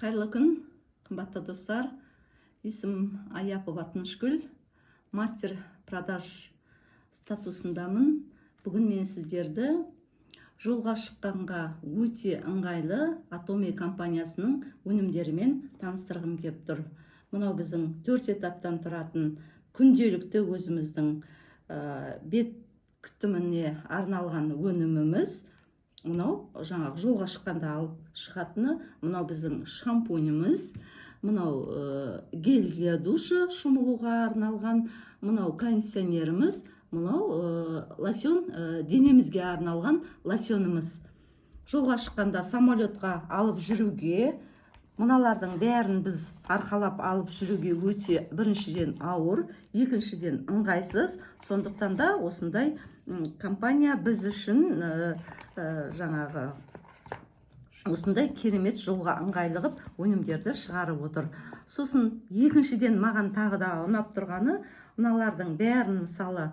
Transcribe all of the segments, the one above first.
Қайырлы күн, қымбатты достар! Есімім Аяпова Тынышгүл, мастер продаж статусындамын. Бүгін мен сіздерді жолға шыққанға өте ыңғайлы Атоми компаниясының өнімдерімен таныстырғым келіп тұр. Мынау біздің төрт этаптан тұратын күнделікті өзіміздің бет күтіміне арналған өніміміз. Мынау жаңағы жолға шыққанда алып шығатыны, мынау біздің шампуніміз, мынау гель для душа, шомылуға арналған, мынау кондиционеріміз, мынау лосьон, денемізге арналған лосьонымыз. Жолға шыққанда самолетқа алып жүруге, мыналардың бәрін біз арқалап алып жүруге өте, біріншіден, ауыр, екіншіден, ыңғайсыз. Сондықтан да осындай компания біз үшін жаңағы осындай керемет, жолға ыңғайлы қылып өнімдерді шығарып отыр. Сосын екіншіден, маған тағы да ұнап тұрғаны, мыналардың бәрін, мысалы,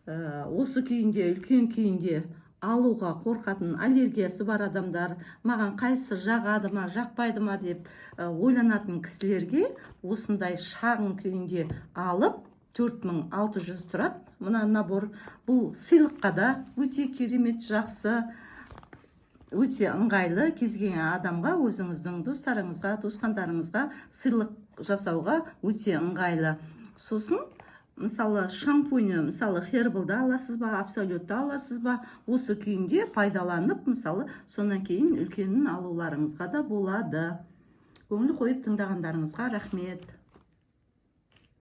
осы күйінде, үлкен күйінде алуға қорқатын, аллергиясы бар адамдар, маған қайсысы жағады ма, жақпайды ма деп ойланатын кісілерге осындай шағын күйінде алып, 4600 тұрады мына набор. Бұл сыйлыққа да өте керемет, жақсы, өте ыңғайлы. Кез келген адамға, өзіңіздің достарыңызға, туысқандарыңызға сыйлық жасауға өте ыңғайлы. Сосын, мысалы, шампуні, мысалы, Хербалды аласыз ба, Абсолютті аласыз ба, осы күйінде пайдаланып, мысалы, сонан кейін үлкенін алуларыңызға да болады. Көңіл қойып тыңдағандарыңызға рахмет.